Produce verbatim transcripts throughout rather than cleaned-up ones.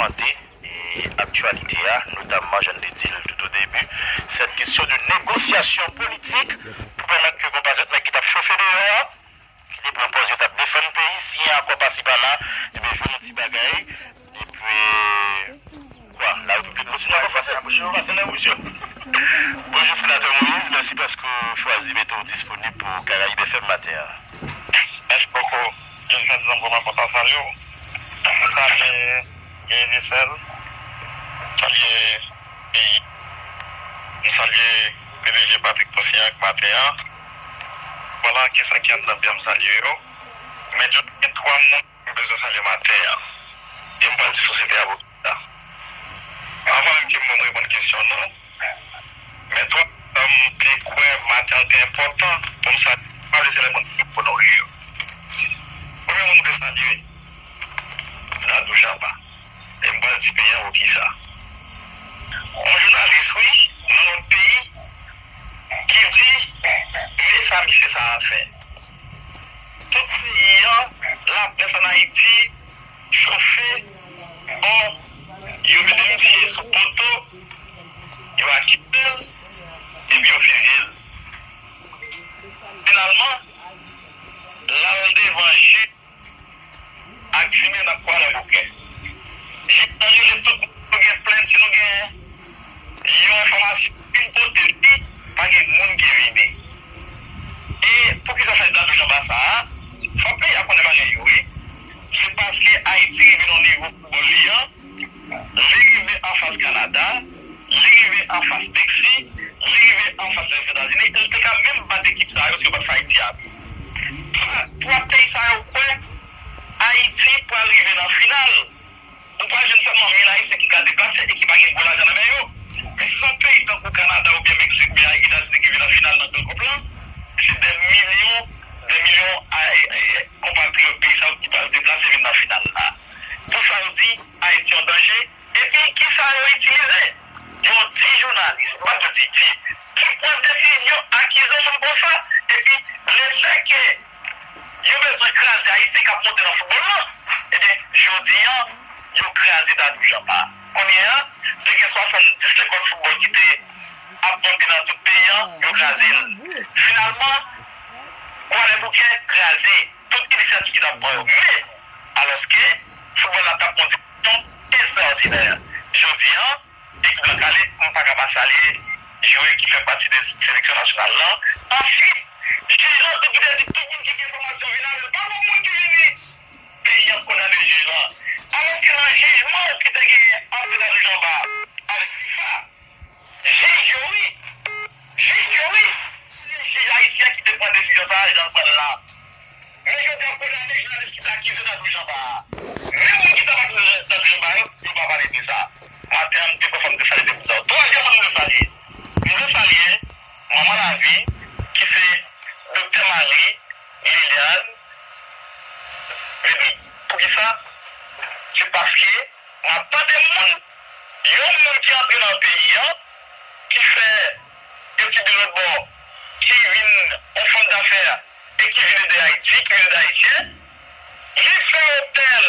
Sante e aktyalite a, notamman, jan n te di l tout o debi, sèt kesyon de negosyasyon politik pou pèmèt ke konpatriyòt nèg ki t ap chofe deyò a, ki te pran pòz yo t ap defann peyi, siyen akò pasi pala, ebyen, jwenn yon ti bagay, epi, kwa, la République continue à avancer, la bouche, pase nan bouch yo. Bonjou, Senatè Moïse, mèsi paske w chwazi mete w disponib pou Karayib F M maten an. Mèsi bokou. Jan Fèt Zango, mwen kontan salye w. M salye Geri Desèl, m salye peyi, m salye P D G Patrick Poussiac maten an. Vwala, kisa ki anndan byen, m salye yo. Men gen twa moun m bezwen salye maten an. E m pral di sosyete a pou kisa. Anvan menm ke m reponn kesyon nou, men twa, m te kwè maten an te enpòtan pou m salye, pa vle se lè moun ki onore yo. Premye moun m vle salye, Dadou Jamba. E m pral di peyi a pou kisa. Yon jounalis, wi, nan lòt peyi, ki di, men sa misye sa a fè. Tout peyi an, laprès ann Ayiti, chofe, bon, yo mete misye sou poto, yo akize l, epi yo fizye l. Finalman, l al devan jij ak simen n ap pwale bouke. Jij la rele tout moun, si nou gen plent, si nou gen yon enfòmasyon, vin pote li, pa gen moun ki vini. E poukisa sa Dadou Jamba sa a? Fò peyi a konnen bagay yo, wi. Se paske Ayiti rive nan nivo foutbòl li an, li rive anfas Kanada, li rive anfas Meksik, li rive anfas Lèzetazini, e l te ka menm bat ekip sa yo si yo pa t fè Ayiti a. Twa, twa peyi sa yo kwè Ayiti pral rive nan final. Ou pral jwenn sèlman mil Ayisyen ki ka deplase e ki pa gen gwo lajan nan men yo. Men si se yon peyi tankou Kanada oubyen Meksik oubyen Etazini ki vin nan final nan Gold Cup lan, se dè milyon, dè milyon a, e, e, konpatriyòt peyi sa yo ki pral deplase vin nan final la. Pou sa yo di, Ayiti an danje. Epi, kisa yo itilize? Yo di jounalis, m pa t di di, ki pran desizyon akize yon moun konsa, epi lefètke yo bezwen kraze Ayiti k ap monte nan foutbòl lan, ebyen, jodi a, yo kraze Dadou Jamba. Kounye a, te gen swasanndis lekòl foutbòl ki te ap ponpe nan tout peyi a, yo kraze l. Finalman, Kwale Bouke kraze tout inisyativ ki t ap pran yo. Men, alòske foutbòl la t ap pran yon direksyon estrawòdinè. Jodi a, ekip lan kale, m pa ka pa salye jwè ki fè pati de seleksyon nasyonal lan. Answit, jij lan tou ki te di tout moun ki gen enfòmasyon vin avè l. Pa gon moun ki vini. Peyi a kondane jij lan. Alòske nan jijman ki te genyen ant Dadou Jamba avèk fifa, jij yo wi, jij yo wi, se jij ayisyen ki te pran desizyon sa a, jan l pran l la. Men jodi a, kondane jounalis ki te akize Dadou Jamba a. Menm moun ki t ap akize Dadou Jamba yo, yo pa pale de sa. Maten an, m te kwè fò m te salye de moun sa yo. Twazyèm moun m vle salye, m vle salye Manman Lavi, ki se Doktè Marie Liliane Ledry. Poukisa? Se paske m ap tande moun, yon moun ki antre nan peyi an, ki fè etid de lòt bò, ki vin yon fanm dafè e ki vin ede Ayiti, ki vin ede Ayisyen, li fè otèl,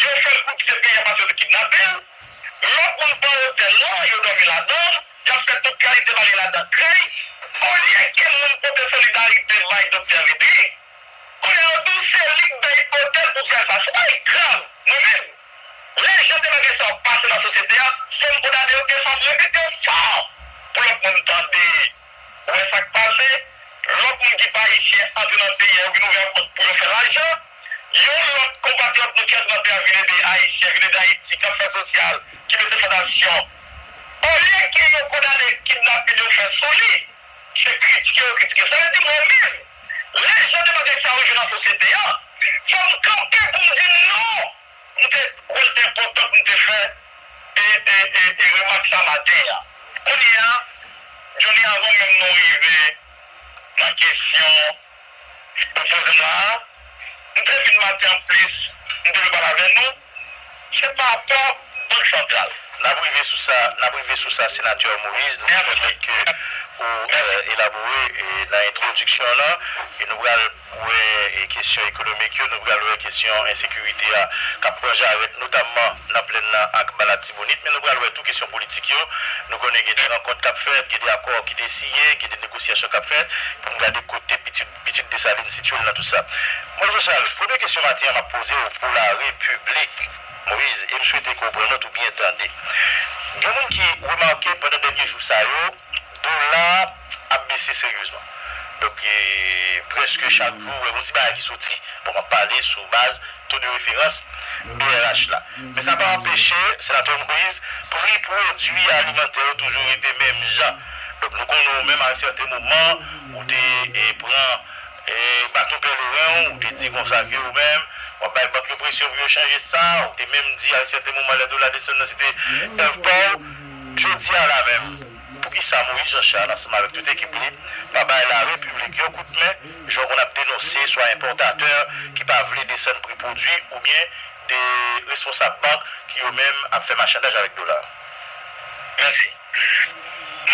yo fè l koute peyi a paske yo te kidnape l, lòt moun pran otèl lan, yo dòmi ladan l, y ap fè tout kalite bagay ladan kay, olye ke moun pote solidarite bay Doktè Ledry, kounye a yo di w se li k bay otèl pou fè sa. Se bagay grav. Mwen menm, lè jan de bagay sa yo pase nan sosyete a, fò m kondane yo e fò m repete yo fò pou lòt moun tande. Ou wè sa k pase? Lòt moun ki pa ayisyen antre nan peyi a, yo vin ouvè pòt pou yo fè lajan. Yon lòt konpatriyòt nou ki antre nan peyi a vin ede ayisyen, vin ede Ayiti, k ap fè sosyal, ki mete fondasyon. Olye ke yo kondane kidnapin yo fè sou li, se kritike yo kritike. Sa vle di mwen menm, lè jan de bagay sa yo rive nan sosyete a, fò m kanpe pou m di non. M te kwè l te enpòtan pou m te fè e, e, e, e remak sa maten an. Kounye a, Johnny, avan menm nou rive nan kesyon ou poze m la a, m te vin maten an plis, m te vle pale avè nou, se pa rapò Bank Santral. N ap rive sou sa, n ap rive sou sa, Senatè Moïse, nou pèmèt ke Ou elabore nan entwodiksyon an, e nou pral wè kesyon ekonomik yo, nou pral wè kesyon ensekirite a k ap pran jarèt, notamman nan plèn nan ak Ba Latibonit, men nou pral wè tou kesyon politik yo. Nou konnen gen de rankont k ap fèt, gen de akò ki te siyen, gen de negosyasyon k ap fèt, pou n gade kote pitit, pitit Desalin sitiye l nan tout sa. Moyiz Jan Chal, premye kesyon maten an m ap poze w pou larepiblik, Moyiz, e m swete ke w pran nòt ou byen tande. Gen moun ki remake pandan dènye jou sa yo, dola ap bese seryezman. Donk, e, prèske chak jou, w wè yon ti bagay ki soti. Bon, m ap pale sou baz to de referans B R H la. Men sa pa anpeche, Senatè Moïse, pri pwodui alimantè yo toujou rete menm jan. Donk, nou konnen w menm, a yon sèten moman, ou te, e, pran, e, baton pèleren w, ou te di konsa ke ou menm, w ap bay bank yo presyon pou yo chanje sa, ou te menm di, a yon sèten moman, lè dola desann nan, se te èv pa w. Jodi a la menm, poukisa Moïse Jean Charles, ansanm avèk tout ekip li, pa bay larepiblik yon kout men, jan w konn ap denonse swa enpòtatè ki pa vle desann pri pwodui oubyen de responsab bank ki yo menm ap fè machandaj avèk dola? Mèsi.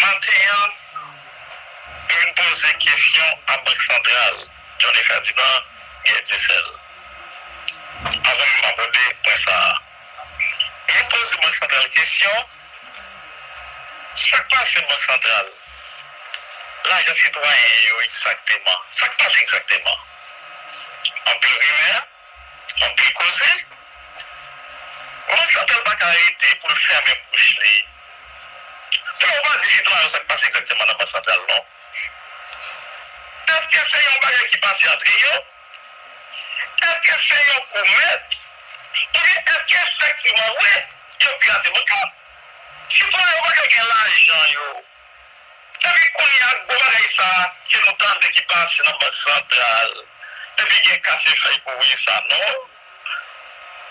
Maten an, nou vin poze kesyon a Bank Santral, Johnny Ferdinand, Guerrier Dieuseul. Anvan m abòde pwen sa a, nou vin poze Bank Santral kesyon, sa k pase Bank Santral? Lajan sitwayen yo egzakteman. Sa k pase egzakteman? Anpil rimè, anpil koze. Bank Santral pa ka rete pou l fèmen bouch li. Pou yo pa di sitwayen yo sa k pase egzakteman nan Bank Santral, non. Èske se yon bagay ki pase antre yo? Èske se yon komès? Oubyen èske efektivman vre yo pirate bank la? Sitwayen yo pa ka gen lajan yo. Epi kounye a, gwo bagay sa a ke nou tande ki pase nan Bank Santral, epi gen kase fèy pou voye sa, non?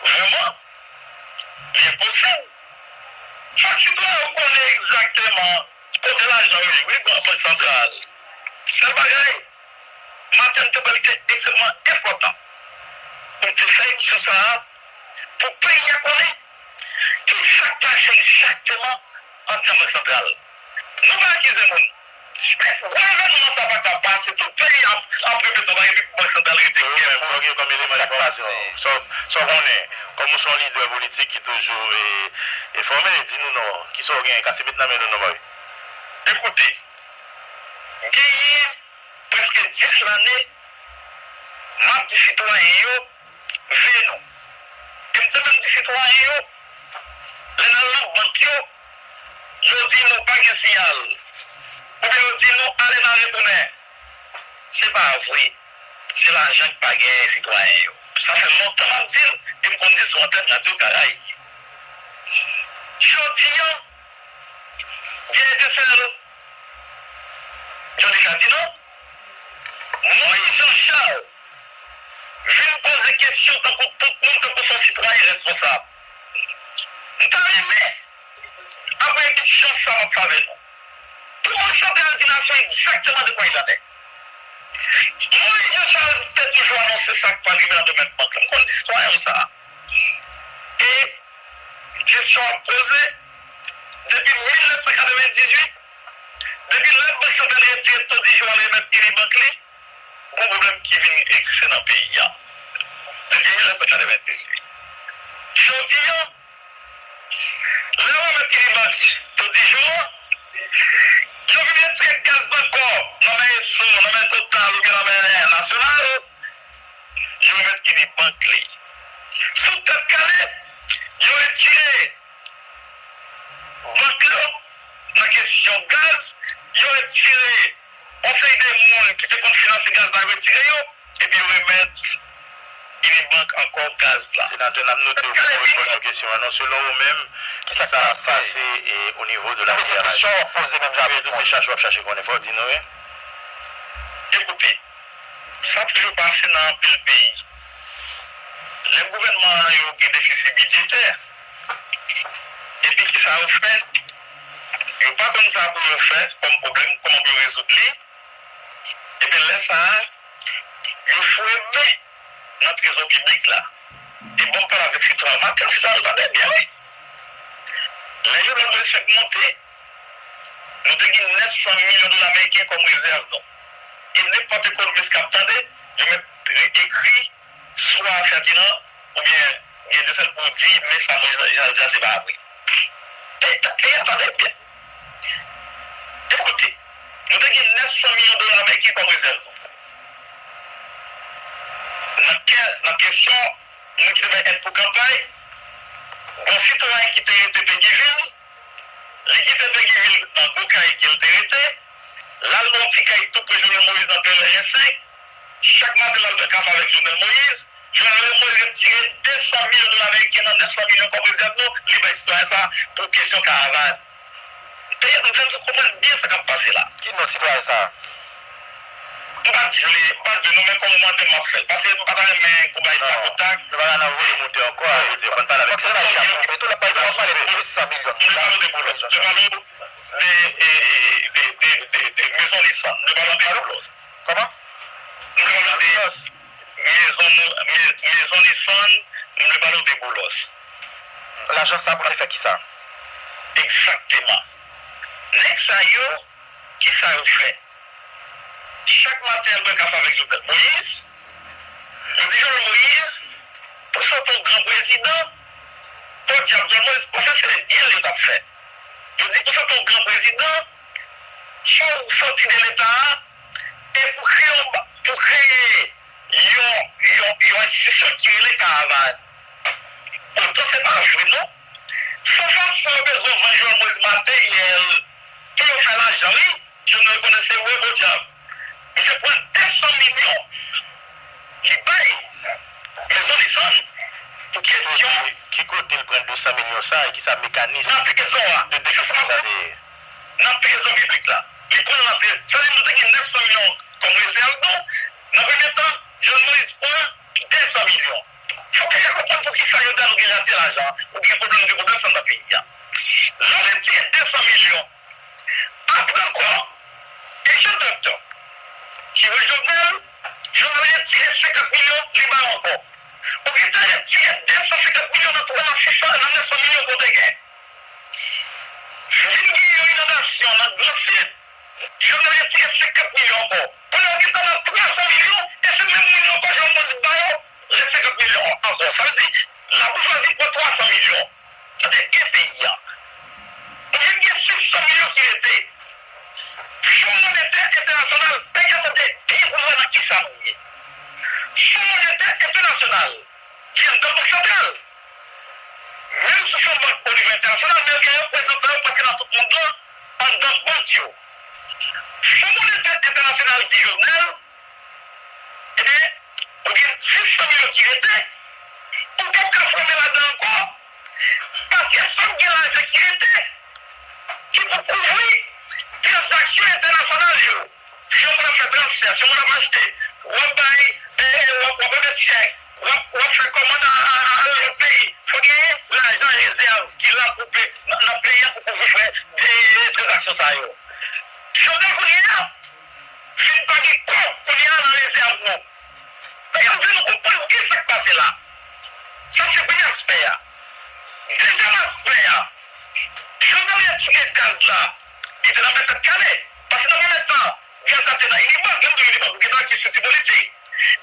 Vrèman, li enposib. Fòk sitwayen yo konnen egzakteman kote lajan yo ye, wi, Bank Santral. Sèl bagay, maten an te pral te ekstrèmman enpòtan pou m te fè emisyon sa a, pou peyi a konnen ki sa k pase egzakteman anndan Bank Santral. Nou pa akize moun. Men gwo evènman sa pa ka pase, tout peyi a ap, ap repete yon bagay, epi Bank Santral rete kèt. Ou menm, sa w gen kòm eleman enfòmasyon? Sa w, sa w konnen, kòm ou se yon lidè politik ki toujou, e, enfòme, di nou non. Kisa w gen, kase met nan men nou non, bòy. Ekoute, genyen prèske dis lane, m ap di sitwayen yo, veye nou. E m te menm di sitwayen yo, lè n al nan bank yo, yo di nou pa gen siyal. Oubyen yo di nou ale n al retounen. Se pa vre. Se lajan k pa genyen sitwayen yo. Sa fè lontan m ap di l, e m konn di l sou antèn Radyo Karayi. Jodi a, Guerrier Dieuseul, Johnny Ferdinand, Moïse Jean Charles vin poze kesyon tankou tout moun, tankou se yon sitwayen responsab. M ta renmen, apre emisyon sa m ap fè avè nou, pou Bank Santral di nasyon egzakteman de kwa il en est. Moïse Jean Charles te toujou anonse sa k pral rive nan domèn bank la. M konn di sitwayen yo sa. E kesyon ap poze, depi mil nèf san katrevendizuit, depi lè Bank Santral retire to di jou al remèt Unibank li, gon pwoblèm ki vin egziste nan peyi a. Depi mil nèf san katrevendizuit. Jodi a, lè yo remèt Unibank to di jou an, yo vin retire gaz la ankò nan men Esso, nan men Total oubyen nan men Nasyonal, yo remèt Unibank li. Sou tèt kale, yo retire bank yo nan kesyon gaz, yo retire yon seri de moun ki te konn finanse gaz la, yo retire yo, epi yo remèt Unibank ankò gaz la. Senatè, n ap note w pou w reponn nan kesyon an. Non, selon ou menm, ki sa k ap pase, e, o nivo de la P R H? Kèlkeswa kesyon w ap poze menm jan avèk mwen. Se chache w ap chache konnen, fò w di nou, wi. Ekoute, sa toujou pase nan anpil peyi. Lè gouvènman yo gen defisi bidjetè, epi kisa yo fè? Yo pa konn sa pou yo fè kòm pwoblèm, kòman pou yo rezoud li. Ebyen, lè sa a, yo foure men nan trezò piblik la. E ban m pale avèk sitwayen maten, sitwayen yo tande byen, wi. Lè yo lè mwen fèk monte, Nou te gen nèf san milyon dola ameriken kòm rezèv nou. E nenpòt ekonomis k ap tande, yo mèt re- ekri swa Ferdinand oubyen Guy Dussel pou di, men sa mwen jan di a se pa vre. E, e, e, tande byen. Ekoute, nou te gen nèf san milyon dola ameriken kòm rezèv nou. Nan kè, nan kesyon, nou ki te bay èd pou kanpay, gon sitwayen ki te rete Peguiville, li kite Peguiville nan gwo kay ke l te rete, l al nan yon ti kay tou pre Jovenel Moïse nan Pèlen senk, chak maten l al bwè kafe avèk Jovenel Moïse, Jovenel Moïse retire de san milyon dola ameriken nan nèf san milyon kòm rezèv nou, li bay sitwayen sa pou kesyon karavàn. Peyi, nou fè nou konprann byen sa k ap pase la. Ki non sitwayen sa a? M pa t vle, m pa t vle non, men kòm ou mande m, m ap fè l. Paske m pa ta renmen konba e takotak. Nou pa ka nan voye moute ankò, a vle di, fò n pale avèk sa. Fòk se sa k ap fè tou, l ap pale de san milyon. M vle pale w de Boulos. M vle pale w de, de, de, de, de, de Mezon Nissan. M vle pale w de Boulos. Kòman? M vle pale w de Mezon, Me- Mezon Nissan, m vle pale w de Boulos. Lajan sa pou te fè kisa? Egzakteman. Nèg sa yo, kisa yo fè? Chak maten, al bwè kafe avèk Jovenel Moïse. Yo di Jovenel Moïse, pou sa w te yon gran prezidan, podyab Jovenel Moïse, paske se de byen l yo t ap fè. Yo di pou sa w te yon gran prezidan, fò w sòti de leta a, e pou kreye yon ba- pou kreye yon, yon, yon enstitisyon ki rele karavàn. Poutan se pa vre non. Se yon fason yo bezwen vann Jovenel Moïse materyèl pou yo fè lajan wi. Jovenel konnen se vre podyab. Misye pran de san milyon li bay Mezon Nissan pou kesyon. Ki kote l pran de san milyon sa e kisa mekanis de defis sa te ye? Nan trezò piblik la. Li pran l nan trezò. Sa vle di nou te gen nèf san milyon kòm rezèv nou. Nan premye tan, Jovenel Moïse pran de san milyon. Fòk yo konprann poukisa yo di a nou gen rate lajan, ou gen pwoblèm, nou gen pwoblèm san nan peyi a. Lè w retire de san milyon, apre ankò, Echann Doktè, ki voye Jovenel, Jovenel retire senkant milyon, li ba yo ankò. Ou gentan retire de san senkant milyon nan twa, nan sis san, nan nèf san milyon ke w te gen. Vin gen yon inondasyon nan Gran Sid, Jovenel retire senkant milyon ankò. Kounye a w gentan nan twa san milyon, e se menm moun yo ankò Jovenel Moïse ba yo lè senkant milyon ankò. Sa vle di, laboujwazi pran twa san milyon. Tande byen peyi a. Nou vin gen sis san milyon ki rete. Fon Monetè Entènasyonal, peyi a tande byen pou nou wè nan kisa nou ye. Fon Monetè Entènasyonal, ki anndan Bank Santral. Menm si se yon bank o nivo entènasyonal, men yo gen reprezantan yo prèske nan tout mond lan anndan bank yo. Fon Monetè Entènasyonal di Jovenel, ebyen, ou gen sis san milyon ki rete, ou p ap ka fòme ladan ankò, paske fòk gen lajan ki rete, ki pou kouvri tranzaksyon entènasyonal yo. Si yon moun ap fè transfè, si yon moun ap achte, w ap bay, e, e, w ap, w ap remèt chèk, w ap, w ap fè kòmand a, a, a, a lòt peyi, fò genyen lajan rezèv ki la pou pe, nan, nan peyi a pou kouvri frè de tranzaksyon sa yo. Jovenel kounye a, fin pa gen kòb kounye a nan rezèv nou. Men yo vle nou konprann ki sa k pase la. Sa se premye aspè a. Dezyèm aspè a, Jovenel retire gaz la, li te nan men Tèt Kale. Paske nan premye tan, gaz la te nan Unibank, menm tou Unibank, ou gentan ki strikti politik.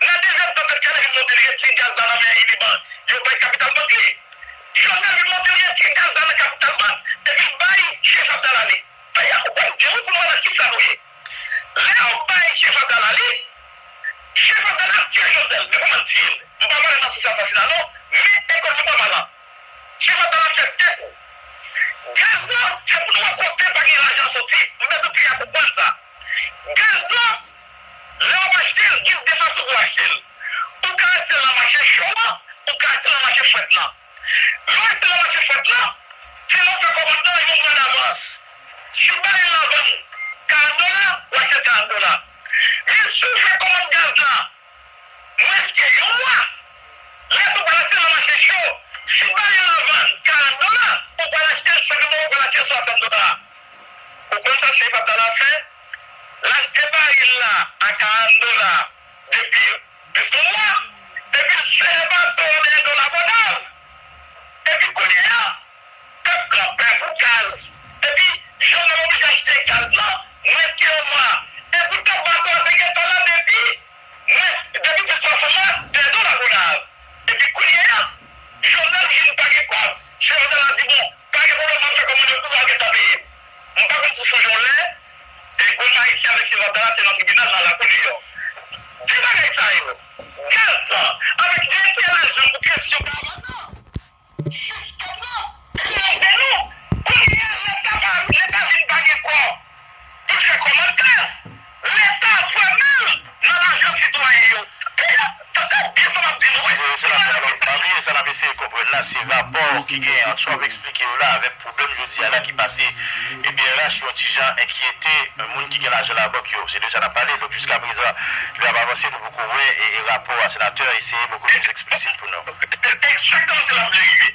Nan dezyèm tan, Tèt Kale vin monte, li retire gaz la nan men Unibank. Yo bay Kapital Bank li. Jovenel vin monte, li retire gaz la nan Kapital Bank, epi l bay Chèf Abdallah li. Peyi a konprann byen wi pou nou wè nan kisa nou ye. Lè yo bay Chèf Abdallah li, Chèf Abdallah tiye Jovenel, men kòman l tiye l? M pa pale nan sans asasina non, men ekonomi pa mal an. Chèf Abdallah fè de kou. Gaz lan, se pou nou wè kote pa gen lajan soti. M bezwen peyi a konprann sa. Gaz lan, lè w ap achte l, gen de fason pou w achte l. Ou ka achte l nan mache cho an, ou ka achte l nan mache frèt lan. Lè w achte nan mache frèt lan, se lè w fè kòmand lan yon mwa davans. Si w bay l nan vann karant dola, w achte l karant dola. Men si w fè kòmand gaz lan mwens ke yon mwa, lè tou w pral achte l nan mache cho, si w bay l nan vann karant dola, ou pral achte l senk dola, ou pral achte l swasant dola. Ou konn sa Chèf Abdallah fè? L achte baril la a karant dola depi plis yon mwa, epi l sere bato an dèyè do Labonèv. Epi kounye a, pèp kanpe pou gaz. Epi Jovenel oblije achte Chèf Abdallah di, bon, pa gen pwoblèm, m ap fè kòmande pou w al gentan peye. M pa konn si w sonje yon lè, e, granm Ayisyen avèk Chèf Abdallah te nan tribinal la, lakou Nouyòk. De bagay sa yo, gaz lan, avèk entè lajan pou kesyon karavàn nan, sistèm nan kraze nou. Kounye a, Leta pa, Leta vin pa gen kòb pou l fè kòmand gaz. Leta fèmen l nan lajan sitwayen yo. Peyi a, tande byen sa m ap di nou, wi. Wi, se la, alò, pa bliye sa n ap eseye konprann la, se rapò ki gen ant, sa w ap eksplike yo la, avèk pwoblèm jodi a la ki pase, e B R H, yon ti jan enkyete moun ki gen lajan nan bank yo. Se de sa n ap pale. Donk, jiskaprezan, lè ap avanse, nou poko wè e, e rapò a. Senatè, eseye poko plis eksplisit pou nou. Egzakteman, se la m vle rive.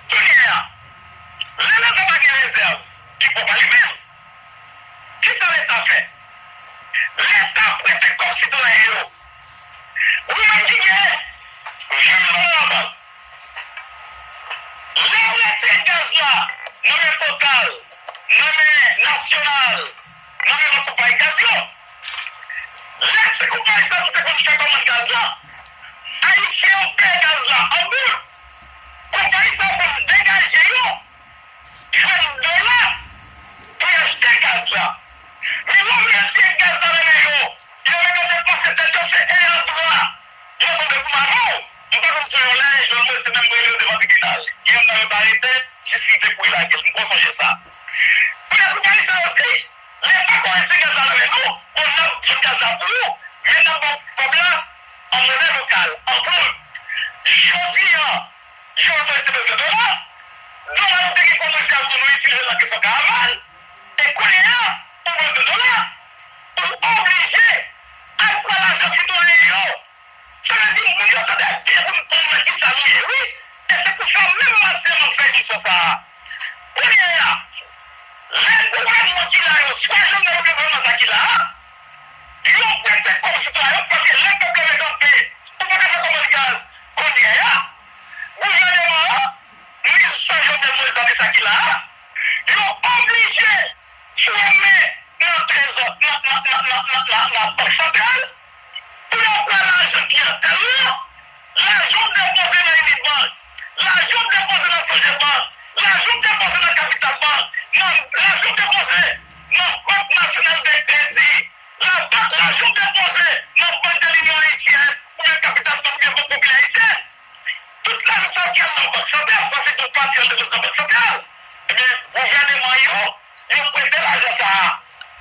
Kounye a, lè Leta pa gen rezèv ki pwòp a li menm, kisa Leta fè? Leta prete kòb sitwayen yo. Ou menm ki gen ven mil dola nan bank, lè w retire gaz la nan men Total, nan men Nasyonal, nan men lòt konpayi gaz yo, lè se konpayi sa ki te konn fè kòmand gaz la, Ayisyen yo peye gaz la an goud. Konpayi sa yo konn degaje yo ven dola pou y achte gaz la. Men lè w vin retire gaz la nan men yo, yo mete depanse tèt yo, se ayant droit yo tonbe pou madanm. M pa konn si yon lè, Jovenel Moïse te menm rele yo devan tribinal. Gen youn nan yo t arete, jis li te kouri lage l. M poko sonje sa. Kounye a, konpayi sa yo di, Leta konn retire gaz la nan men nou, bon, n ap vann gaz la pou ou, men n ap ba w kòb la an monè lokal, an goud. Jodi a, Jovenel te bezwen dola, dola nou te gen kòm rezèv pou nou itilize nan kesyon karavàn, e kounye a, ou bezwen dola, ou oblije al pran lajan sitwayen yo. Sa vle di, moun yo tande byen pou n konn nan kisa nou ye, wi. E se pou sa, menm maten, m ap fè emisyon sa a. Kounye a, lè gouvènman ki la yo, swa Jovenel oubyen gouvènman sa ki la a, yo prete kòb sitwayen yo, paske lè pèp la te kanpe, ou pa ka fè kòmand gaz. Kounye a, gouvènman an, minis sa Jovenel Moïse la, de sa ki la a, yo oblije fòme nan trezò, nan, nan, nan, nan, nan, nan, nan bank santral, pou yo pran lajan kliyantèl la, lajan w depoze nan Unibank, lajan w depoze nan Sogebank, lajan w depoze nan Capital Bank, nan, lajan w depoze nan Bank Nasyonal de Kredi, la, lajan w depoze nan Bank de l'Union Haïtienne, oubyen Capital Bank, oubyen Bank Popilè Ayisyèn. Tout lajan sa yo ki al nan bank santral, paske gon pati al depoze nan bank santral. Ebyen, gouvènman yo, yo prete lajan sa a.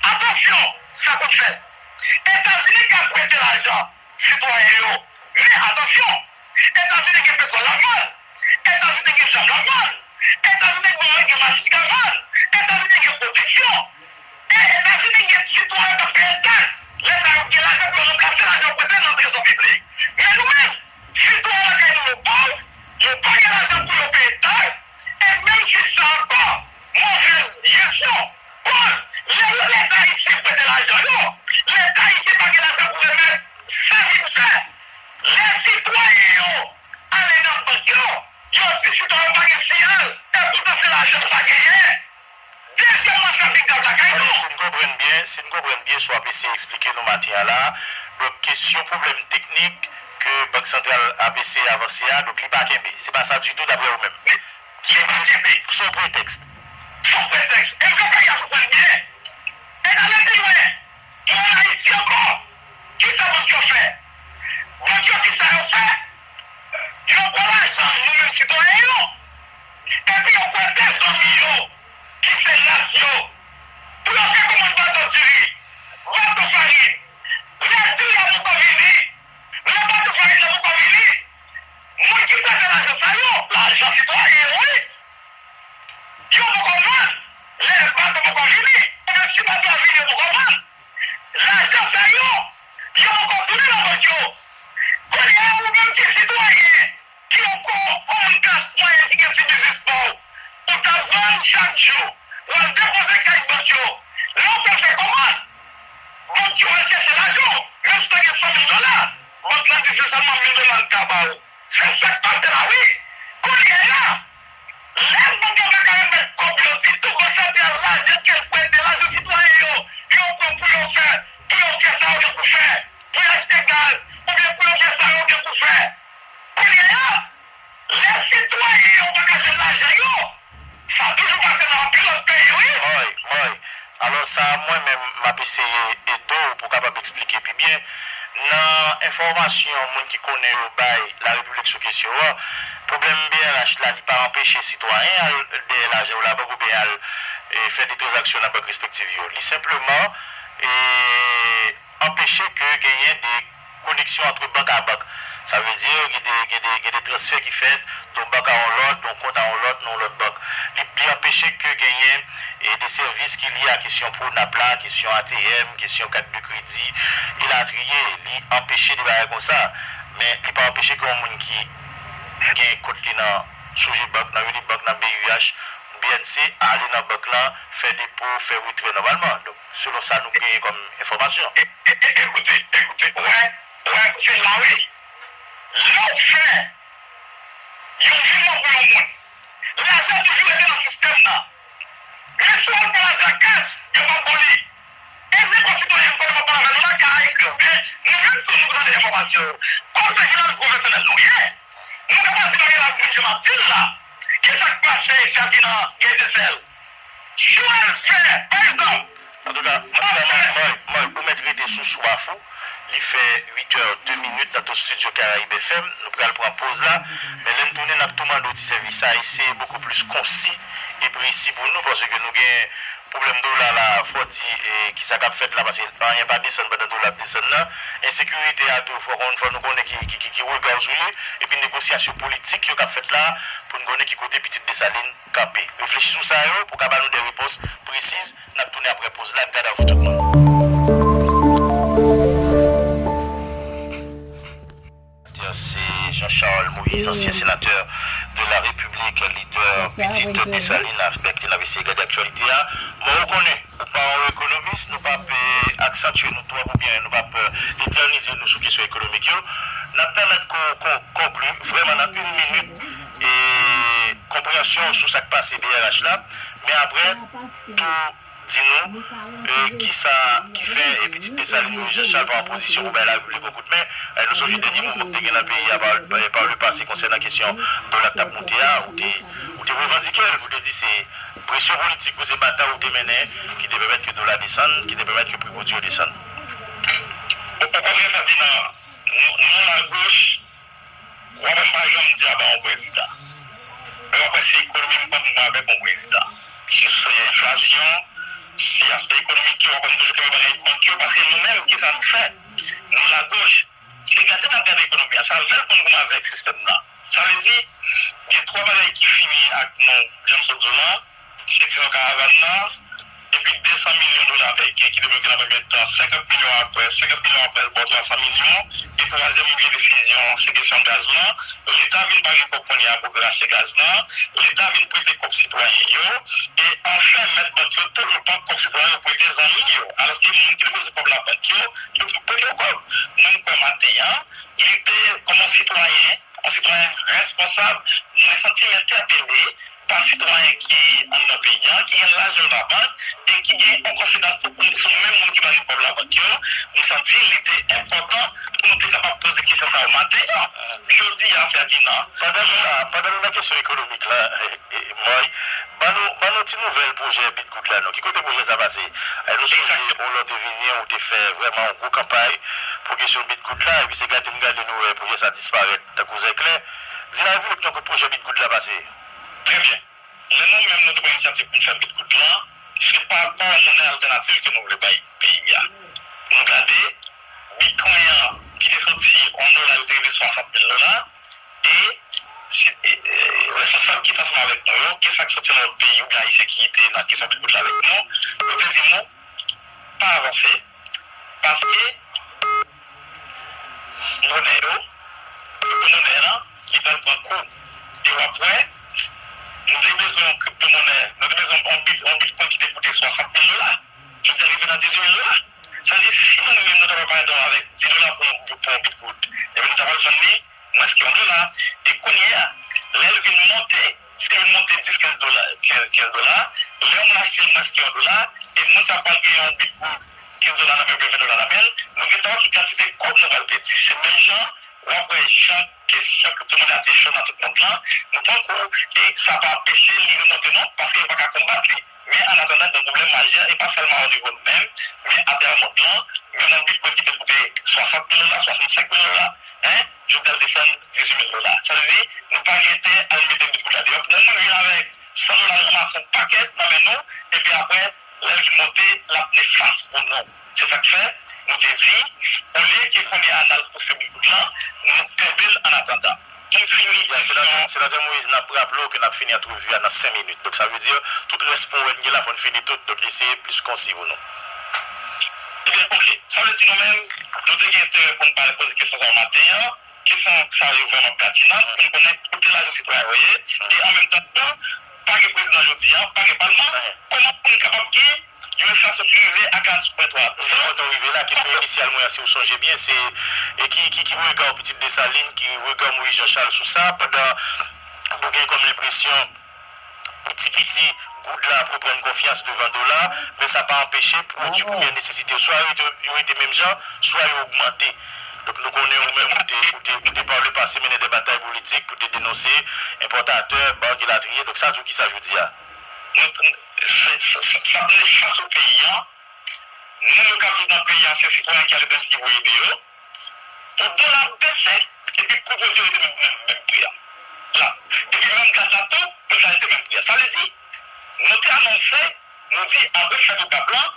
Atansyon, sa konn fèt. Etazini ka prete lajan sitwayen yo. Men atansyon, Etazini gen petwòl l ap vann. Etazini gen zam l ap vann. Etazini gen, gen machin k ap vann. Etazini gen pwodiksyon. E Etazini gen sitwayen k ap peye taks. Lè sa yo gen lajan pou yo ranplase lajan yo prete nan trezò piblik. Men nou menm, sitwayen lakay nou yo pòv, yo pa gen lajan pou yo peye taks, e menm si sa ankò, movèz jesyon. Koz, lè Leta ayisyen prete lajan yo, Leta ayisyen pa gen lajan pou remèt, sa vin fè, lè sitwayen yo ale nan bank yo, yo di sitwayen yo pa gen siyal, epoutan se lajan yo pa genyen. Dezyèmman, sa pi grav lakay nou. Si n konprann byen, si n konprann byen sa w ap eseye eksplike nou maten an la, donk, kesyon pwoblèm teknik ke Bank Santral ap eseye avanse a, donk, li pa kenbe. Se pa sa ditou, daprè ou menm. Li pa kenbe. Se yon pretèks. Se yon pretèks. E m fè peyi a konprann byen. E n ale pi lwen. Pou ann Ayiti ankò, kisa bank yo fè? Bank yo, kisa yo fè? Yo pran lajan nou menm sitwayen yo, epi yo prete zanmi yo ki se nas yo, pou yo fè kòmand bato diri, bato farin. Lè diri a poko vini, lè bato farin nan poko vini, moun ki prete lajan sa yo, lajan sitwayen yo, wi. Yo poko vann, lè bato poko vini, oubyen si bato a vini, yo poko vann. Lajan sa yo, yo poko tounen nan bank yo. Kounye a, ou menm ki sitwayen, ki yon ko-, komin klas mwayèn ki gen ti biznis pa w, ou ta vann chak jou, w al depoze kay bank yo. Lè w fin fè kòmand, bank yo al chèche lajan w. Menm si w ta gen san mil dola, bank la di se sèlman mil dola l ka ba w. Se sa k pase la, wi. Kounye a, lè bank yo pa ka remèt kòb yo ditou, Bank Santral, lajan ke l prete, lajan sitwayen yo, yo pran pou yo fè, pou yo fè sa yo gen pou fè, pou yo achte gaz, oubyen pou yo fè sa yo gen pou fè. Kounye a, lè sitwayen yo pa ka jwenn lajan Sa a mwen menm m ap eseye ede w pou w kapab eksplike pi byen. Nan enfòmasyon moun ki konnen yo bay Larepiblik sou kesyon an, pwoblèm B R H la, li pa anpeche sitwayen al dèyè lajan yo labank oubyen al e, fè de tranzaksyon nan bank respektiv yo. Li senpleman e, anpeche ke genyen de koneksyon ant bank a bank. Sa vle di, gen de, gen de, gen de transfè ki fèt de yon bank a yon lòt, de yon kont a yon lòt, nan yon lòt bank. Li, li anpeche ke genyen e, de sèvis ki lye a kesyon PRONAP la, kesyon A T M, kesyon kat de kredi, elatriye. Li anpeche de bagay konsa. Men li pa anpeche ke yon moun ki gen kont li nan Sogebank, nan Unibank, nan B U H, B N C, ale nan bank lan, fè depo, fè retrè nòmalman. Donk, selon sa nou genyen kòm enfòmasyon. E, e, e, ekoute, ekoute, wè, wè, se la wi. Lè w fè yon viwon pou yon moun, lajan toujou rete nan sistèm nan. Men si w al pran lajan kach, yo p ap ba w li. E nenpòt sitwayen m konnen m ap pale avè nou la ka ekri oubyen nou menm tou nou tande enfòmasyon yo. Kòm se jounalis pwofesyonèl nou ye, nou ka pa di nou gen lavi moun jan m ap di l la. Kisa k pase Ferdinand Guy Desel? Si w al fè, pa egzanp, Antouka, antouka, Mike, Mike, Mike, ou mèt rete sou swaf ou. Li fè uit è de minit nan tout estidyo Karayib F M. Nou pral pran poz la. Men lè n tounen, n ap tou mande w ti sèvis sa. Eseye bokou plis konsi e presi pou nou, paske nou gen pwoblèm dola la, fò di, e, kisa k ap fèt la, paske anyen pa desann pandan dola ap desann nan. Ensekirite a tou, fò, fò nou konnen ki, ki, ki, ki rega w sou li, epi negosyasyon politik yo k ap fèt la, pou n konnen ki kote pitit Desalin kanpe. Reflechi sou sa yo pou w ka ba nou de repons presiz. N ap tounen apre poz la. Gad avou tout moun. Se Jean Charles Moïse, ansyen senatè de la Repiblik, lidè Pitit Desalin, avèk li n ap eseye gade aktyalite a. Bon, ou konnen, ou pa yon ekonomis, nou p ap, eh, aksantye nou twòp oubyen nou p ap, eh, etènize nou sou kesyon ekonomik yo. N ap pèmèt ke w kon-, konkli vrèman nan yon minit, eh, konpreyansyon w sou sa k pase B R H la. Men apre, tou di nou, eh, kisa ki fè, eh, pitit Desalin yo, Jean Charles, pa an pozisyon pou bay Larepiblik yon kout men. Eh, nou sonje dènye mouvman ki te gen nan peyi a pa, pa, pa le pase konsènan kesyon dola k t ap moute a, ou te, ou te revandike l, ou te di se presyon politik ou, se batay ou te mennen ki te pèmèt ke dola desann, ki te pèmèt ke pri pwodui yo desann. Ou, ou konnen sa di nan, nou, nou lagoch, w ap wè m pa janm di a ba yon prezidan. Men w ap wè se ekonomi m pran pou mwen avèk yon prezidan. Si se enflasyon, si aspè ekonomik yo, w ap wè m toujou kenbe bagay bank yo, paske nou menm, kisa nou fè? Nou lagoch, se gade n ap gade ekonomi a, sa lè l konn kouman avèk sistèm nan. Sa vle di, gen twa bagay ki fini ak nou, jan m sot di w lan, se kesyon karavàn nan, epi de san milyon dola ameriken ki debloke nan premye tan, senkant milyon apre, senkant milyon apre, bò twa san milyon, e twazyèm vye desizyon, se kesyon gaz lan. Leta vin pa gen kòb kounye a pou rache gaz lan, Leta vin prete kòb sitwayen yo, e anfen, mèt bank yo toujou pran kòb sitwayen yo prete zanmi yo, alòske moun ki depoze kòb labank yo, yo prete yo kòb. Mwen, m kwè maten an, li te, kòm yon sitwayen, yon sitwayen responsab, mwen santi m entèpele pa sitwayen ki anndan peyi a, ki gen lajan yo nan bank, e ki gen yon konsekans sou, sou menm moun ki pa gen kòb labank yo. M santi li te enpòtan pou nou te kapab poze kesyon sa yo maten an. Jodi a, Ferdinand, pandan nou la, pandan nou nan kesyon ekonomik la, eh, eh, Moy, ban nou, ban nou ti nouvèl pwojè Bitgoud la, non. Ki kote pwojè sa pase? Eh, nou sonje, yon lòt te vini, ou te fè vrèman yon gwo kanpay pou kesyon Bitgoud la, epi se gade m gade nou wè pwojè sa disparèt tankou zèklè. Di Larepiblik non, kot pwojè Bitgoud la pase? Trè byen. Lè nou menm nou te pran inisyativ pou n fè Bitgoud lan, se pa rapò monè altènativ ke nou vle bay peyi a. Nou gade, Bitcoin an ki te soti yon dola, li te rive swasant mil dola, e, si, e, e, responsab ki te ansanm avèk nou yo, gen sa k soti nan lòt peyi oubyen Ayisyen ki te nan kesyon Bitgoud la avèk nou, yo te di nou, pa avanse, paske monè yo, kriptomonè lan, li pral pran kou. E w ap wè, nou te bezwen yon kriptomonè, nou te bezwen yon bit, yon bitcoin ki te koute swasant mil dola. Jodi a, li rive nan dizuit mil dola. Sa vle di, si nou menm nou ta pral parèt avèk dis dola pou yon, pou yon bitgoud, ebyen nou ta pral vann li mwens ke yon dola. E kounye a, lè l vin monte, si l vin monte dis, kenz dola, kenz, kenz dola, lè yon moun achte l mwens ke yon dola, e moun sa pral gen yon bitgoud kenz dola nan men l, oubyen ven dola nan men l, nou gentan wè ki kantite kòb nou pral pèdi. Se menm jan W ap wè jan kesyon kriptomonè ap desann nan tout mond lan, nou pran kou, e sa pa anpeche li remonte non, paske yo pa ka konbat li. Men annatandan, gen yon pwoblèm majè, e pa sèlman o nivo nou menm, men atravè mond lan, menm yon bitcoin ki te koute swasant mil dola, swasannsenk mil dola, en, jodi a l desann dizuit mil dola. Sa vle di, nou pa gen entèrè al mete bitcoin la deyò. Pou yon moun vin avèk san dola, l ranmase yon pakèt nan men nou, epi apre, lè l vin monte, l ap nefas pou nou. Se sa k fè, nou te di, olye ke kounye a n al pouse bitcoin lan, nou kenbe l annatandan. Pou m fini, ya, Senatè, Senatè Moïse, n ap raple w ke n ap fini antrevi a nan senk minit. Donk, sa vle di, tout rès powèm gen la, fò n fini tout. Donk, eseye plis konsi pou nou. Ebyen, oke. Sa vle di nou menm, nou te gen enterè pou n pale poze kesyon sa yo maten an. Kesyon sa yo vrèman pètinan, pou n konnen kote lajan sitwayen yo ye. E an menm tan tou, pa gen prezidan jodi a, pa gen palman. Kòman pou n kapab gen yon enflasyon ki rive a karant pwen twa? Se kontan w rive la, kesyon inisyal mwen an, si w sonje byen, se, e ki, ki, ki rega w, Pitit Desalin, ki rega w, Moïse Jean Charles, sou sa, pandan nou gen kòm lenpresyon piti piti goud la ap reprann konfyans devan dola, men sa pa anpeche pwodui premyè nesesite yo, swa yo rete, yo rete menm jan, swa yo ogmante. Donk, nou konnen ou menm, ou te, ou te, ou te pa le pase mennen de batay politik pou te denonse enpòtatè, bank, elatriye. Donk, sa di w kisa jodi a? Nou, se, se, sa, sa nefas pou peyi a. Moun yo k ap viv nan peyi a, se sitwayen ki al etranje ki voye ede yo. Pou dola bese, epi pou pwodui yo rete menm, menm, menm pri a. La. Epi menm gaz la tou, pou sa rete menm pri a. Sa vle di, nou te anonse, nou di, apre fèt Okap lan,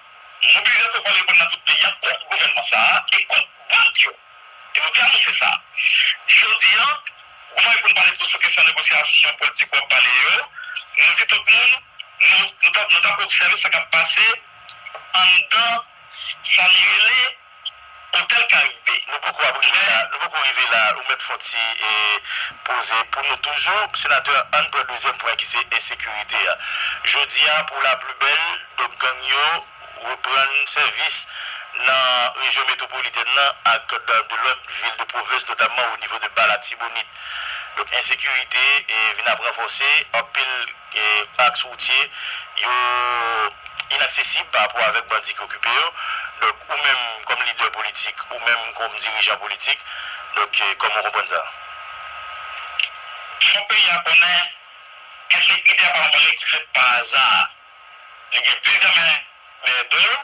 mobilizasyon pral reprann nan tout peyi a kont gouvènman sa a e kont bank yo. E nou te anonse sa. Jodi a, ou mande pou n pale tou sou kesyon negosyasyon politik w ap pale yo. Nou di tout moun, nou, nou t ap, nou t ap obsève sa k ap pase anndan sa li rele Otèl Karibe. Nou poko ap rive la, nou poko rive la, ou mèt fè yon ti, e, poze pou nou toujou. Senatè, ann pran dezyèm pwen ki se ensekirite a. Jodi a, pou la pli bèl, donk gang yo reprann sèvis nan rejyon metwopolitèn nan ak nan de lòt vil de pwovens, notamman o nivo de Ba Latibonit. Donk, ensekirite, e, vin ap ranfòse, anpil e, aks woutye yo inaksesib pa rapò avèk bandi ki okipe yo. Donk, ou menm kòm lidè politik, ou menm kòm dirijan politik, donk, e, kòman w konprann sa? Fò peyi a konnen, ensekirite a pa yon bagay ki fèt pa aza. Li gen plizyè men dèyè do l.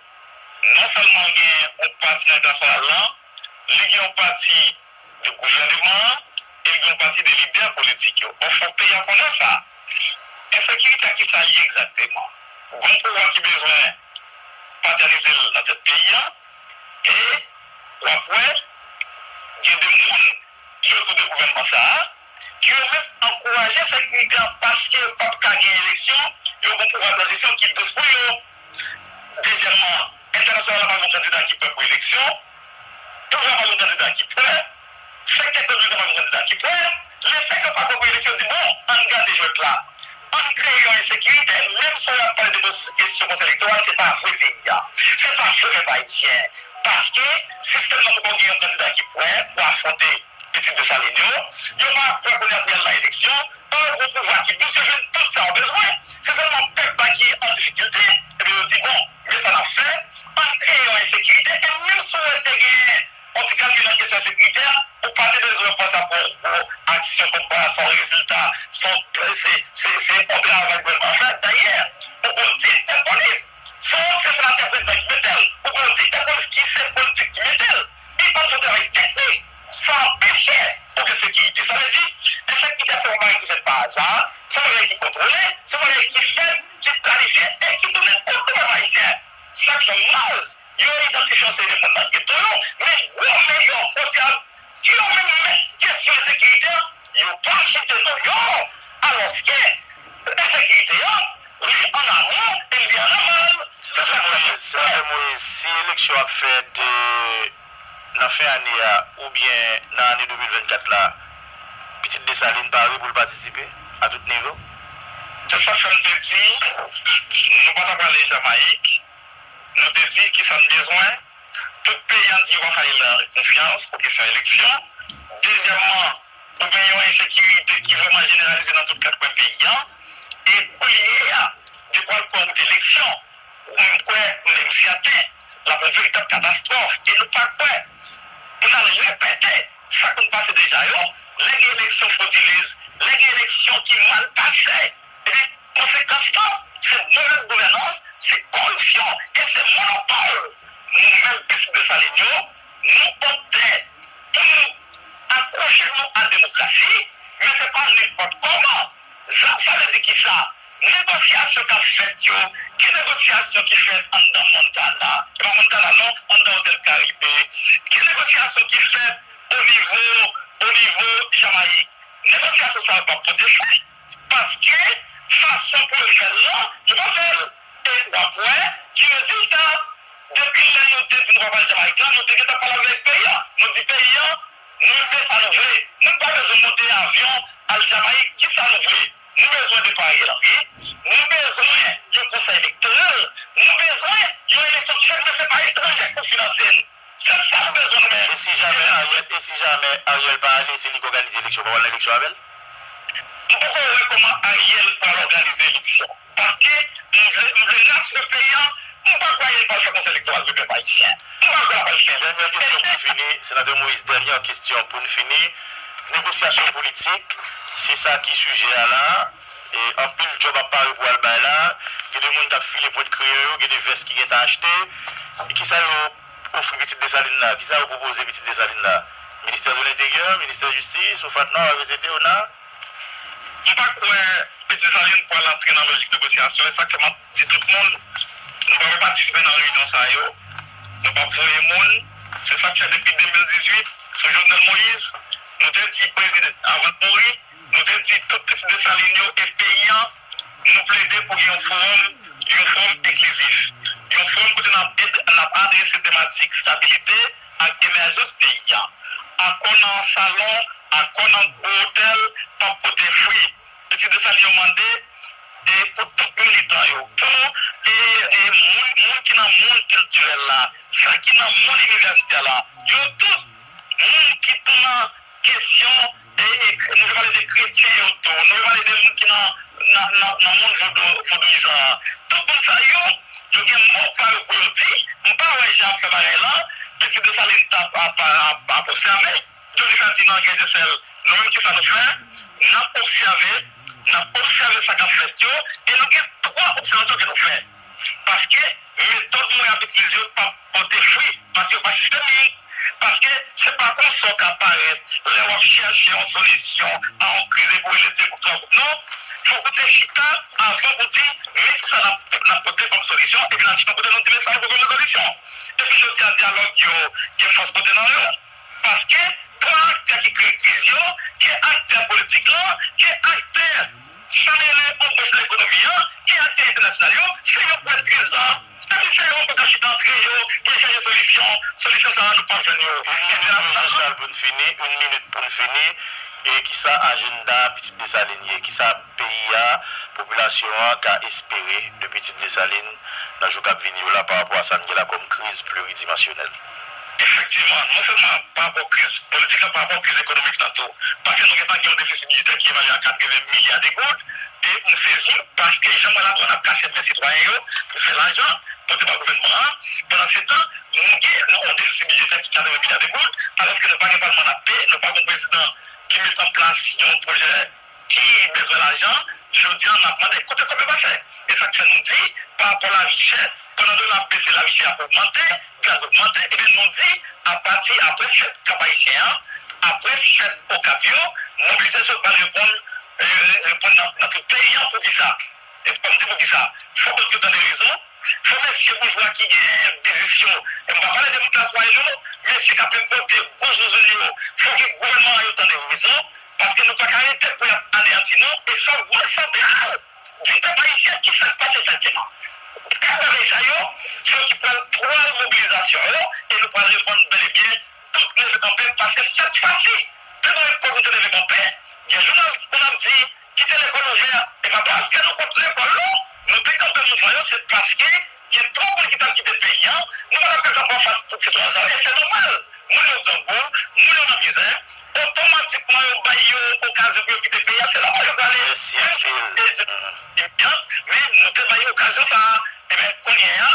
Non sèlman l gen yon pati nan entènasyonal lan, li gen yon pati de gouvèneman an, e l gen yon pati de lidè politik yo. Bon, fò peyi a konnen sa. Ensekirite a, kisa l ye egzakteman? Gon pouvwa ki bezwen patènize l nan tèt peyi a, e w ap wè, gen de moun ki otou de gouvènman sa a, ki yo menm ankouraje ensekirite a paske yo p ap ka gen eleksyon, yo gon pouvwa tranzisyon ki dous pou yo. Dezyèmman, entènasyonal la pa gen yon kandida ki prè pou eleksyon, pouvwa pa gen yon kandida ki prè, sektè prive pa gen yon kandida ki prè, lefètke yo pa prè pou eleksyon, yo di, bon, ann gade jwèt la, ann kreye yon ensekirite, menm si w ap pale de kestyon konsèy elektoral, se pa vre peyi a, se pa vre pèp ayisyen, paske sistèm nan poko gen yon kandida ki prè pou afwonte pitit Desalin yo, yo pa prè kounye a pou y al nan eleksyon, pa yon gwo pouvwa ki dous, yo jwenn tout sa yo bezwen. Se sèlman pèp la ki an difikilte, ebyen yo di, bon, men sa n ap fè, ann kreye yon ensekirite, e menm si w wè te genyen yon ti kalmi nan kesyon sekirite a, ou pa te bezwen pran sa pou yon gwo aksyon kòmkwa sa yon rezilta, se yon, se, se, se yon travay gouvènman an fè. Dayè, ou gon direktè polis, se yon ansyen senatè prezidan ki mete l, ou gon direktè polis ki se politik ki mete l. Li pa fè yon travay teknik, sa anpeche pou gen sekirite. Sa vle di, ensekirite a se yon bagay ki fèt pa aza, se yon bagay ki kontwole, se yon bagay ki fèt, ki planifye e ki tounen kont nou pèp ayisyen. Sa k fè m mal, yo idantifye yon seri de moun nan geto yo, men gwo men yo, kote a, ki yo menm mèt kesyon ensekirite a, yo pa chite non yo, alòske ensekirite a, li an amon e li an aval. Se sa k fè. Senatè Moïse, Senatè Moïse, si eleksyon ap fèt, e, nan fen ane a oubyen nan ane de mil vennkat la, Pitit Desalin pare pou l patisipe a tout nivo? Se sa k fè m te di, nou pa ta prale Jamayik, nou te di kisa n bezwen, tout peyi an di yo pa fè l konfyans pou kesyon eleksyon. Dezyèmman, ou gen yon ensekirite ki vrèman jeneralize nan tout kat kwen peyi an. E kounye a, depi w al pran wout eleksyon, m kwè, m sèten, l ap yon veritab katastwòf. E nou pa kwè pou n al repete Sa konn pase deja yo, lè gen eleksyon fodiliz, lè gen eleksyon ki mal pase, epi konsekans lan, se movèz gouvènans, se koripsyon, e se monopòl. Nou menm pitit Desalin yo, nou opte pou nou akwoche nou a demokrasi, men se pa nenpòt kòman. Sa, sa vle di kisa? Negosyasyon k ap fèt yo, ki negosyasyon ki fèt anndan Montana? E pa Montana non, anndan Otèl Karibe. Ki negosyasyon ki fèt o nivo, o nivo Jamayik? Negosyasyon sa yo p ap pote fwi. Paske fason pou yo fè l lan, yo pa fè l. E w ap wè ki rezilta. Depi lè nou te di nou pa pral Jamayik la, nou te gentan pale avèk peyi a. Nou di peyi a, nou fè sa nou vle. Nou pa bezwen monte avyon al Jamayik. Kisa nou vle? Nou bezwen depa Ariel Henry. Nou bezwen yon konsèy elektoral. Nou bezwen yon eleksyon ki fèt, men se pa etranje k pou finanse l. Se sa nou bezwen nou menm. E si jamè Ariel, e si jamè Ariel pa ale, se li k òganize eleksyon, pa pral nan eleksyon avè l? M poko wè kòman Ariel pral òganize eleksyon. Paske m vle, m vle respè peyi a, m pa kwè Ariel pral fè konsèy elektoral de pèp ayisyen. M pa kwè l ap al fè l. Dènyè kesyon pou n fini, Senatè Moïse, dènyè kesyon pou n fini. Negosyasyon politik, se sa ki sijè a la. E anpil djòb ap pare pou al bay la. Gen de moun k ap file pwent kreyon yo, gen de vès ki gentan achte. E kisa yo ofri pitit Desalin la? Kisa yo pwopoze pitit Desalin la? Ministè de Lenteryè, Ministè Jistis, OFATNOR, A V C T, ONA? M pa kwè pitit Desalin pral antre nan lojik negosyasyon. E sa k fè m ap di tout moun, nou pa pral patisipe nan reyinyon sa yo. Nou p ap voye moun. Se sa k fè depi de mil dizuit, sou Jovenel Moïse, nou te di prezidan, avan l mouri, nou te di tout pitit Desalin yo e peyi a, nou plede pou gen yon fowòm, yon fowòm enklizif. Yon fowòm kote n ap ed-, n ap adrese tematik stabilite ak emèjans peyi a. Akò nan salon, akò nan gwo otèl p ap pote fwi. Pitit Desalin yo mande e pou tout militan yo, pou e, e moun, moun ki nan mond kiltirèl la, sa ki nan mond inivèsitè la, yo tout, moun ki tou nan kesyon, e, e, nou vle pale de kretyen yo tou, nou vle pale de moun ki nan, nan, nan, nan mond vodou, vodouyizan an. Tout moun sa yo, yo gen mo pa yo pou yo di, m pa wè jan y ap fè bagay la, Pitit Desalin t ap, ap, ap, ap obsève. Johnny Ferdinand gen de sèl, nou menm kisa nou fè? N ap obsève, n ap obsève sa k ap fèt yo, e nou gen twa obsèvasyon ke nou fè. Paske metòd mwen ap itilize yo p ap pote fwi, paske yo pa sistemik, paske se pa konsa w ka parèt lè w ap chèche yon solisyon a yon kriz epi w rele de gwoup, twa gwoup. Non, fòk ou te chita avan pou di, men kisa n ap, n ap pote kòm solisyon, epi n al chita kote nou di, men sa nou pote kòm solisyon. Epi jodi a, dyalòg yo gen fòs pote nan yo. Paske twa aktè ki kreye kriz yo, ke aktè politik lan, ke aktè sa rele anbòch nan ekonomi an, ke aktè entènasyonal yo, se yo k mèt kriz lan. Epi se yo ankò k ap chita antre yo pou yo chèche solisyon. Solisyon sa a, nou p ap jwenn yo entènasyonalman. Yon minit, Jean Charles, pou n fini, yon minit pou n fini. E kisa ajanda Pitit Desalin ye? Kisa peyi a, popilasyon an ka espere de Pitit Desalin nan jou k ap vini yo la pa rapò a sa n gen la kòm kriz pliridimansyonèl? Efektivman, non sèlman pa rapò kriz politik la, pa rapò kriz ekonomik la tou. Paske nou gentan gen yon defisi bidjetè ki evalye a katreven milya de goud, e m sezi paske jan mwen la dwàn ap kase men sitwayen yo pou fè lajan, pote ba gouvènman an, pandan se tan, nou gen yon defisi bidjetè ki katreven milya de goud, alòske nou pa gen palman n ap peye, nou pa gen yon prezidan ki mete an plas yon pwojè ki bezwen lajan, jodi a n ap mande kote kòb yo pase. E sa k fè nou di, pa rapò lavi chè, pandan dola ap bese, lavi chè ap ogmante, gaz ogmante, ebyen nou di, apati apre fèt Kap Ayisyen an, apre fèt Okap yo, mobilizasyon pral reponn, e, reponn nan, nan tout peyi an. Poukisa? E pou m di poukisa. Fò pèp yo tande rezon, fò mesye boujwa ki gen biznis yo, e m pa pale de moun klas mwayèn yo non, mesye k ap enpòte gwo zouzoun yo, fò ke gouvènman an yo tande rezon, paske nou pa ka rete pou y ap aneyanti nou, e fòk Bank Santral di pèp ayisyen kisa k pase egzakteman. Kat bagay sa yo, se yo ki pral, pral mobilizasyon yo, e nou pral reponn bèl e byen tout leve kanpe, paske sèt fwa si, te gen yon epòk nou te leve kanpe, gen jounalis pou n ap di, kite lekòl ouvè, e pa paske nou kont lekòl non, nou te kanpe mouvman yo, se paske gen twòp moun ki t ap kite peyi a, nou pa t ap ka kanpe anfas tout sitwayen sa yo, e se nòmal. Moun yo grangou, moun yo nan mizè, otomatikman yo bay yo okazyon pou yo kite peyi a, se nòmal yo prale. Mèsi anpil. Men nou te bay okazyon sa a, ebyen kounye a,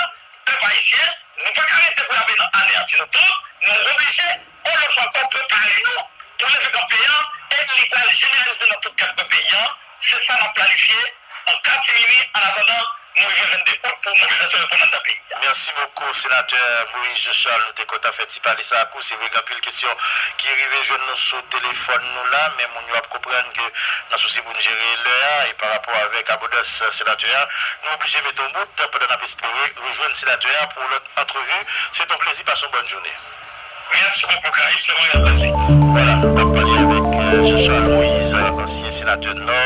pèp ayisyen, nou pa ka rete pou n ap aneyanti nou tou, nou oblije, yon lòt fwa ankò, prepare nou Pou leve kanpe a, e li pral jeneralize nan tout kat kwen peyi a. Se sa n ap planifye an katimini, an atandan nou rive vennde out pou mobilizasyon yo pran anndan peyi a. Merci beaucoup, Sénateur Moïse Jean Charles. Nou te kontan fè ti pale sa ak ou. Se vre, gen anpil kesyon ki rive jwenn nou sou telefòn nou la, men moun yo ap konprann ke nan sousi pou n jere lè a, e pa rapò avèk abondans senatè a, nou oblije mete yon bout pandan n ap espere rejwenn senatè a pou yon lòt antrevi. Se yon plezi, pase yon bòn jounen. Merci beaucoup, Caraïbes, c'est Montréal Classique. Voilà, nou t ap pale avèk euh, Jean Charles Moïse, ansyen senatè Nò,